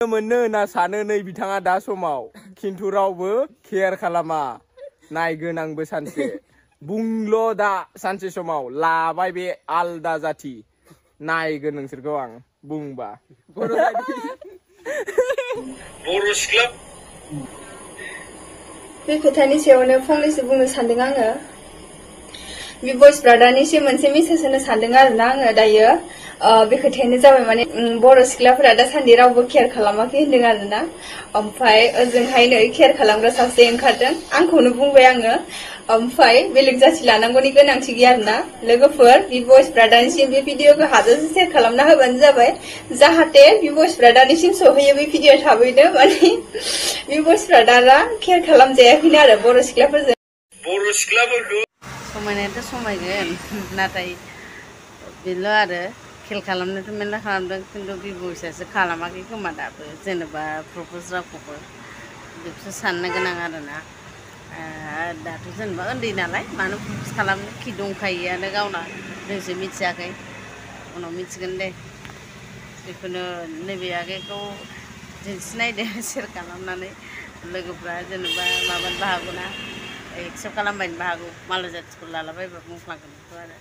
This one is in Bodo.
मोननो होनना सानो नै बिथाङा दा समाव खिन्थु रावबो केयार खालामा नाय गोनांबो सानसे बुंल' दा सानसे समाव लाबाय बे आलदा जाथि नायगोन नोंसोरखौ आं बुंबा बर' सिख्ला बे खोथानि सायावनो फंनैसो बुंनो सानदों आङो बि बयस ब्रादारनिसिम मोनसे मेसेज होनो सानदों आरोना आङो दायो बे खोथायानो जाबाय माने बर' सिख्लाफोरा दासान्दि रावबो केयार खालामाखै होनदों आरोना ओमफ्राय ओजोंहायनो केयार खालामग्रा सासे ओंखारदों आंखौनो बुंबाय आङो ओमफ्राय बेलेग जाथि लानांगौनि गोनांथि गैया आरोना लोगोफोर बि बयस ब्रादारनिसिम बे भिडिअखौ हाजासे शेयार खालामना होबानो जाबाय जाहाथे बि बयस ब्रादारनिसिम सहैयो बे भिडिअ थाबैनो माने बि बयस ब्रादारा केयार खालामजायाखैनो आरो बर' सिख्लाफोरखौ समायनायाथ' समायगोन नाथाय बेल' आरो खेल खालामनोथ' मेरला खालामदों खिन्थु बि बयसआसो खालामाखै खोमा दाबो जेनेबा प्रप'ज रावखौबो बेखौसो साननो गोनां आरोना दाथ' जेनेबा उन्दै नालाय मानो प्रप'ज खालामनो खि दंखायोआनो गावना जोंसो मिथियाखै उनाव मिथिगोन दे बेखौनो नैबे आगैखौ दिन्थिनायदो शेयार खालामनानै लोगोफ्रा जेनेबा माबानोबो हागौना एक्सेप्ट खालामबायनोबो हागौ मालाय जाथिखौ लालाबायबा बुंफ्लांगोन बेखौ आरो